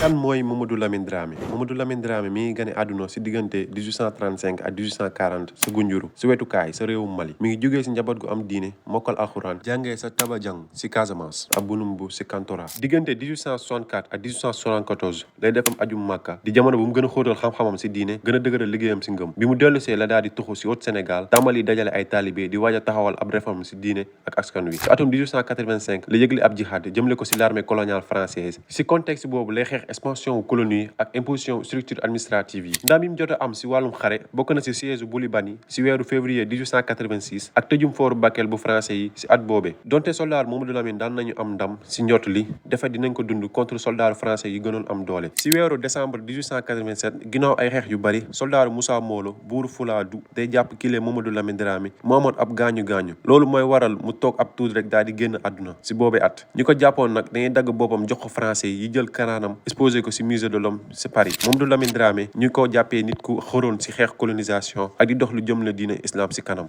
kan mooy Mamadou Lamine Dramé Mamadou Lamine Dramé mi ngi gane àdduna si diggante 1835 ak 1840 sa Gunjuru si wetu kaay sa réewum Mali mi ngi jógee si njaboot gu am diine mokkal alxuraan jàngee sa Tabajang si Casamance ak Bunumbu si Kantora diggante 1864 ak 1874 lay defam ajum Màkka di jamono bu mu gën a xóotal xam-xamam si diine gën a dëgëral liggéeyam si ngëm bi mu dellusee la daal di tuxu si haut Sénégal tàmbali dajale ay taalibe di waaj a taxawal ab réforme si diine ak askan wi si atum 1885 la yëgle ab jihaad jëmle ko si l'armée coloniale française si contexte boobu lay xeex expansion colonie ak imposition structure administrative yi ndam yi mu jot a am si wàllum xare bokk na si siège Boulibani si weeru février 1886 ak tëjum fooru Bakel bu français yi si at boobe donte soldat Mamadou Lamine daan nañu am ndam si njort li defet dinañ ko dund contre soldat français yi gënoon am doole si weeru décembre 1887 ginnaaw ay xeex yu bari soldat Moussa Molo buuru Fulaadu day jàpp kile Mamadou Lamine Dramé mu amoon ab gaañu-gaañu loolu mooy waral mu toog ab tuuti rek daal di génn àdduna si boobee at ñi ko jàppoon nag dañuy dagg boppam jox ko français yi jël kanaanam exposé ko si musée de l'homme si Paris Mamadou Lamine Dramé ñu ko jàppee nit ku xoroon si xeex colonisation ak di dox lu jëm la diine islam si kanam